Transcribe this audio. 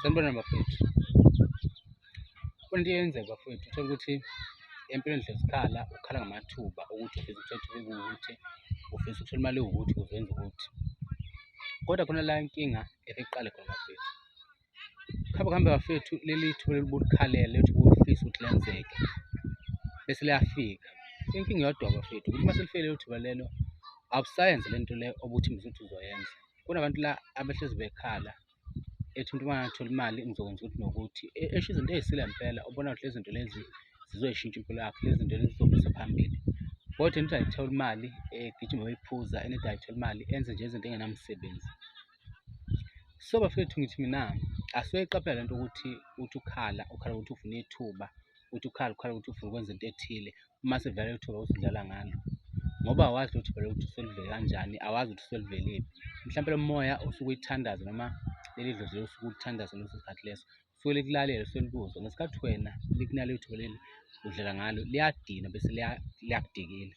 Sanibona bafowethu. Khona into eyenzeka bafowethu, uthole ukuthi empilweni hlezi ukhala, ukhala ngamathuba ukuthi ufisa ukuthola ithuba eliwukuthi, ufisa ukuthola imali ewukuthi ukuze wenze ukuthi. Kodwa khona la inkinga efike iqale khona bafowethu. Kuhambe kuhambe bafowethu, leli thuba leli obulikhalela, leli thuba obulifisa ukuthi lenzeke bese liyafika. Inkinga iyodwa bafowethu ukuthi uma selifike lelo thuba lelo, awusayenzi le nto le obuthembisa ukuthi uzoyenza. Kunabantu la abahlezi bekhala ethi umuntu uma ngathola imali ngizokwenza ukuthi nokuthi, esho izinto ey'sile ngempela, ubona ukuthi lezi zinto lezi zizoyishintsha impilo yakhe, lezi zinto lezi zizomuyisa phambili. Kodwa into ayithola imali, egijima eyoyiphuza, enede ayithola imali, enze nje izinto ey'ngenamsebenzi. So bafethu ngithi mina asuke qaphela lento ukuthi uthi ukhala, ukhala ukuthi ufuna ithuba, uthi ukhala, ukhala ukuthi ufuna ukwenza into ethile, uma sevela lelo thuba usudlala ngalo. Ngoba awazi lelo thuba ukuthi selivele kanjani, awazi ukuthi selivelephi. Mhlampe lo moya osuke uyithandaza noma leli dlozi leli osuke ulithandaza ngaleso sikhathi leso, suke likulalela, suke likuzwa. Ngesikhathi wena likunika lelo thuba leli udlala ngalo, liyadinwa bese liyakudikila.